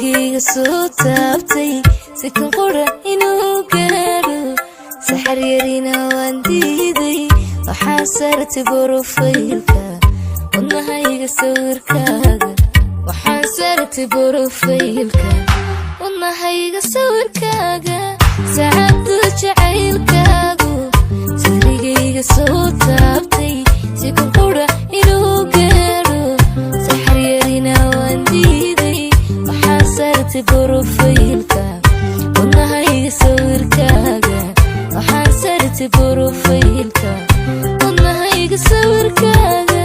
Sadrigayga soo taabtay sikan qura inuu gaadho, saxar yarina waan diiday. Waxaan saartay profile-ka wadnahayga sawirkaaga. Waxaan saartay profile-ka wadnahayga sawirkaaga. Saacaddu jacaylkaagu sadrigayga soo taabtay sikan qura inuu gaadho, saxar yarina waan diiday. Waxaan saartay profile-ka wadnahayga sawirkaaga. Waxaan saartay profile-ka wadnahayga sawirkaaga.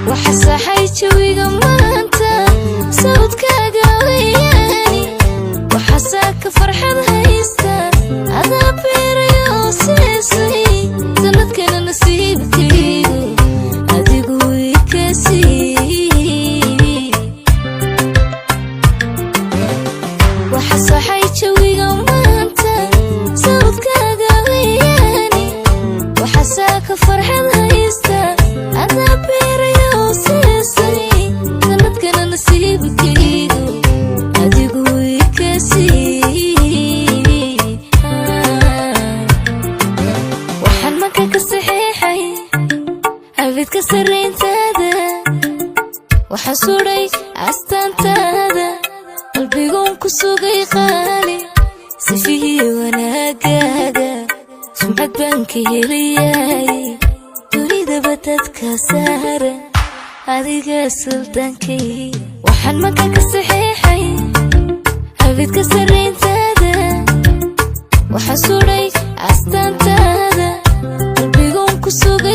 Waxa saxay jawiga maanta sawdkaaga weeyaani. Waxa saaka farxad haysta adaa beerayoo siisay. Sanadkana nasiibkaygu adigu ika siiyey. Waxa saxay jawiga maanta sawdkaaga weeyaani. Waxa saaka farxad haysta adaa beerayoo siisay. Sanadkana nasiibkaygu adigu ika siiyey. Waxaan maka ka saxeexay abidka sarrayntaada. Waxaan sudhay astaantaada, qalbiguun ku sugay qaali sifihii wanaagaaga. Sumcad baan ka helayaay dunidaba dadka saara, adiga sultaankay. Waxaan maka ka saxeexay abidka sarrayntaada. Waxaan sudhay astaantaada, qalbiguun ku sugay.